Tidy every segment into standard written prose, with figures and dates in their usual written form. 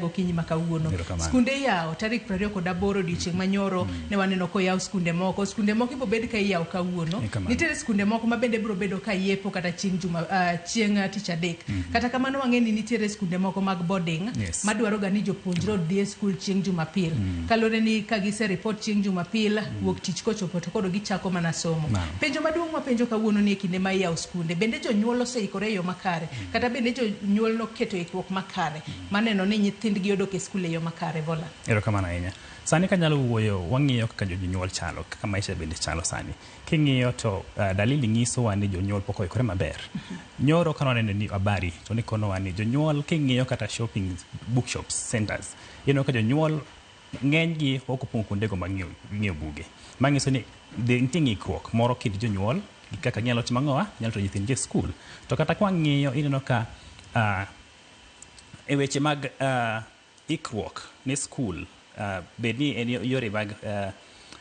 Gokinyi ma kawuono. Erokamano. Skunde iyawo tarik 28 odiochieng' manyoro ne waneno koyaw skunde moko. Skunde moko ibiro bed ka iyawo kawuono. Erokamano. Nitiere skunde moko ma bende biro bedo ka yepo kata chieng' juma chieng' tich adek. Kata kamano wang'e ni nitiere skunde moko mag boarding madwaro ga ni jopuonjre odhi e skul chieng' Jumapil. Kaluwore ni ka gise report chieng' Jumapil, wuok tich kochopo to koro gichako mana somo. Naam. Penjo maduong' mapenjo kawuono ni e kinde ma iyawo skunde, bende jonyuol oseikore e yo makare? Kata bende jonyuol noketo ikruok makare maneno ni nyithindgi odok e skul e yo makare? Vola. Erokamano ahinya. Sani kanyalo wuoyo, wang'iyo kaka jonyuol chalo, kaka maisha bende chalo sani. King'iyo to dalili nyisowa ni jonyuol pok oikore maber. Nyoro ka waneno ni habari to nikonowa ni jonyuol king'iyo kata shopping bookshops centers, ineno ka jonyuol ng'eny gi ok opong'o kuondego mag ng'iewo buge. Manyiso ni nitie ng'ikruok moro kind jonyuol gi kaka ginyalo timo ang'owa, nyalo tero nyithindgi e skul. To kata kwang'iyo ineno ka e weche mag ikruok ne skul, bed ni en yore mag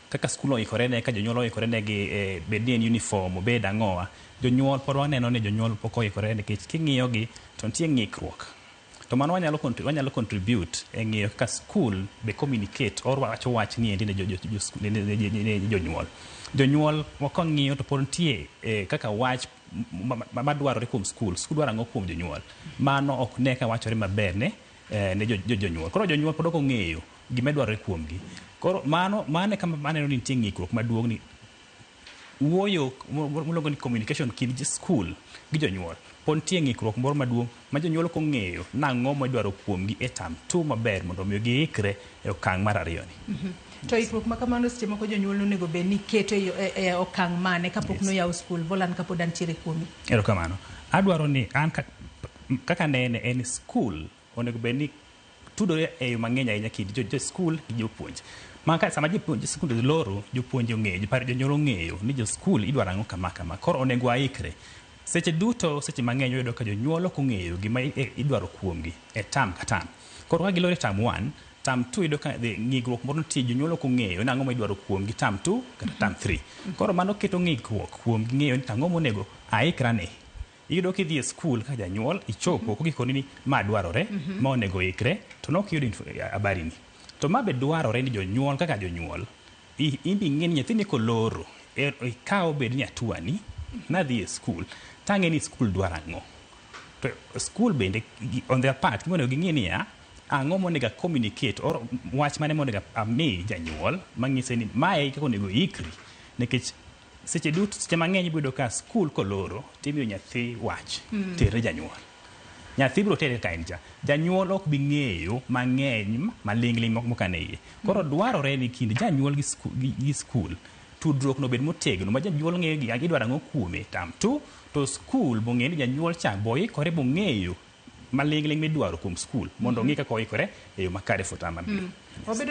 kaka skul oikore ne, ka jonyuol oikore ne gi bed ni en uniform, obed ang'owa, jonyuol pod waneno ni jonyuol pok oikore nikech king'iyo gi to nitie ng'ikruok. To mano wanyalo contribute e ng'iyo kaka skul be communicate or wacho wach ni endi ne jonyuol. Jonyuol kwang'iyo to pod nitie kaka wach madwarore kuom skul. Skul dwaro ang'o kuom jonyuol? Mano ok ne ka wachore maber ne jonyuol. Koro jonyuol pod ok ong'eyo gima dwarore kuomgi. Koro mano e kama aneno ni nitie ng'ikruok maduong' ni wuoyo miluongo ni communication kind skul gi jonyuol. Pod nitie ng'ikruok moro maduong' ma jonyuol ok ong'eyo nang'o midwaro kuomgi e term 2 maber mondo omi giikre e okang' mar ariyo ni. To ikruok ma kamano seche moko jonyuol onego bed ni keto e okang' mane kapok noyaw skul? Volan kapod antiere kuomi. Erokamano. Adwaro ni an kaka nene en skul onego bed ni tudore e yo mang'eny ahinya kind jo skul gi jopuonj. Ma ka sama jopuonj skul loro, jopuonj ong'eyo, jonyuol ong'eyo ni jo skul idwaro ang'o kama kama. Koro onego waikre. Seche duto, seche mang'eny wayudo ka jonyuol ok ong'eyo gima idwaro kuomgi e term ka term. Koro ka giloro e term 1, term 2 iyudo ka ng'ikruok moro nitie, jonyuol ok ong'eyo ni ang'o ma idwaro kuomgi term 2 kata term 3. Koro mano keto ng'ikruok kuomgi ng'eyo ni ang'o monego aikra ne. Iyudo kidhi e skul ka janyuol, ichopo kokikoni ni ma dwarore, ma onego ikre, to nok iyudo habari ni. To ma be dwarore ni jonyuol kaka jonyuol, in be ing'e ni nyathini koloro, ikaw bed ni hatua ni, nadhi e skul, tang'e ni skul dwaro ang'o. To skul bende, on their part, gima onego ging'e niya, ang'o monego a communicate, or wach mane monego ami janyuol, mang'ise ni mae kaka onego ikri, nikech seche duto, seche mang'eny ibiro yudo ka skul koloro, timiyo nyathi wach, tere janyuol. Nyathi biro tere ka en cha. Janyuol ok bi ng'eyo mang'eny maling'ling' mokane iye. Koro dwarore ni kind janyuol gi skul, tudruok no bed motegno, ma janyuol ng'eyo gi idwaro ang'o kuome term 2, to skul bong'e ni janyuol cha boikore bong'eyo maling'ling' midwaro kuom skul, mondo ong'e kaka oikore e yo makare for term mabiro. Wabedo